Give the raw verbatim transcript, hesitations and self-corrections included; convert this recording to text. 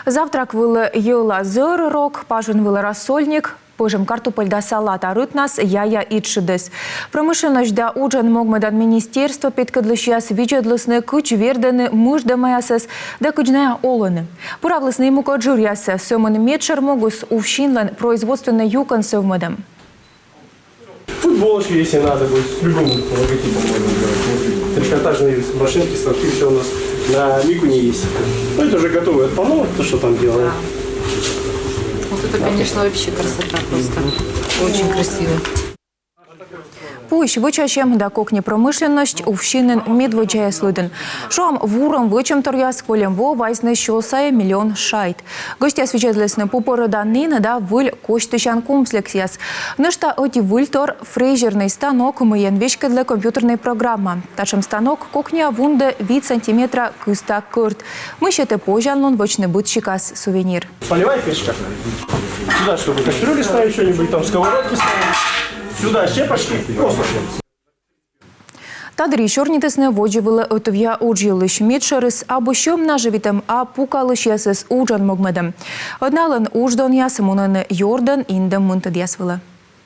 Завтрак вылӧ йӧла зӧр рок, пажын вылӧ рассольник, пӧжӧм картупель да салат, а рытнас яя итшыдӧс. Промышленносьт да уджӧн могмӧдан министерство петкӧдлысьяс видзӧдлісны, кыдз вердӧны мыждӧмаясӧс да кыдз найӧ олӧны. Пыравлісны и мукӧд жыръясӧ. Сӧмын медшӧр могыс — УФСИН-лӧн производственнӧй юкӧн сӧвмӧдӧм. Футболочки, если надо будет, с любым логотипом можно сделать. Трикотажные машинки, станки, все у нас на Мигуне есть. Ну, это уже готовое панно, то, что там делаем. Вот это, конечно, вообще красота просто. Очень красиво. Пуысь вӧчасьӧм да кокни промышленносьт — УФСИН-ын медводдзаяс лыдын. Шуам, вурӧм вӧчӧмторъяс кольӧм во вайисны сё сайӧ миллион шайт. Гӧсьтъяс видзӧдлісны пу пӧрӧдан нин да выль косьтысян комплексъяс. Нӧшта ӧти выльтор — фрезернӧй станок, мыйӧн веськӧдлӧ компьютернӧй программа. Татшӧм станок кокниа вундӧ вит сантиметра кызта кӧрт. Мый сетӧ позянлун вӧчны быдсикас сувенир. Полевая печка. Сюда, чтобы кастрюли ставить, что-нибудь там, сковородки ставить. Сюда щепочки, просто. Та дырйи сёрнитісны водзвыв вылӧ ӧтувъя удж йылысь. Медшӧрыс — абу сьӧм нажӧвитӧм, а пукалысьясӧс уджӧн могмӧдӧм. Ӧд налӧн удждонъяс мунӧны ёрдӧн индӧм мынтӧдъяс вылӧ.